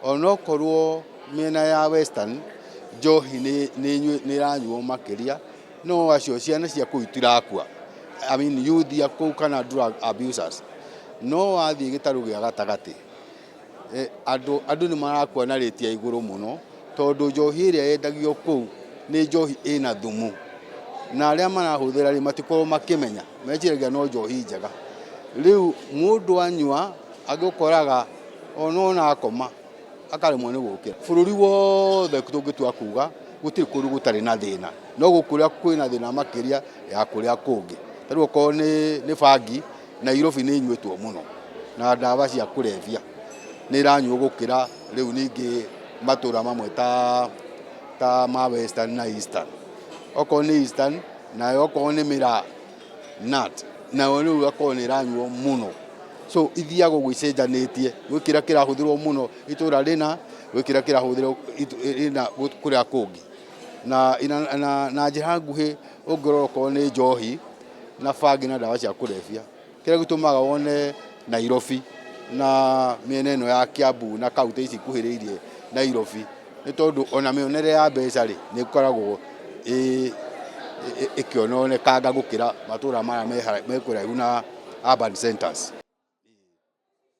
Onokorwo mĩena ya Western njohi nĩ ĩranyuo makĩria, no acio ciana cia kũu itirakua. I mean youth ya kũu kana drug abusers. No wathiĩ gĩtarũ gĩa gatagatĩ, andũ nĩ marakua na rate ya igũrũ mũno, tondũ njohi ĩrĩa yendagio kũu nĩ njohi ĩna thumu. Na arĩa marahũthĩra rĩ, matikoragwo makĩmenya, meciragia no njohi njega. Rĩu mũndũ anyua agĩũkoraga ona akoma akaremwo nĩ gũkĩra. Bũrũri wothe tũngĩtua kuga gũtirĩ kũndũ gũtarĩ na thĩna, no gũkũ kũrĩa kwĩna thĩna makĩria ya kũrĩa kũngĩ. Ta rĩu okorwo nĩ bangi, Nairobi nĩ ĩnyuĩtwo mũno na ndawa cia kũrebia nĩ ĩranyuo gũkĩra rĩu ningĩ matũra mamwe ta ma Western na Eastern. Okorwo nĩ Eastern nayo okorwo nĩ mĩraa nut nayo rĩu ĩgakorwo nĩ ĩranyuo mũno. So ithiaga ũguo icenjanĩtie, gwĩ kĩrĩa kĩrahũthĩrwo mũno itũra rĩna, gwĩ kĩrĩa kĩrahũthĩrwo rĩna kũrĩa kũngĩ. Na njĩra nguhĩ ũngĩrora okorwo nĩ njohi na bangi na ndawa cia kũrebia, kĩrĩa gĩtũmaga wone Nairobi na mĩena ĩno ya Kiambu na kauntĩ ici ikuhĩrĩirie Nairobi, nĩ tondũ ona mĩonere ya mbeca rĩ, nĩ ĩkoragwo ĩkĩonekanga gũkĩra matũra maya me kũraihu na urban centers.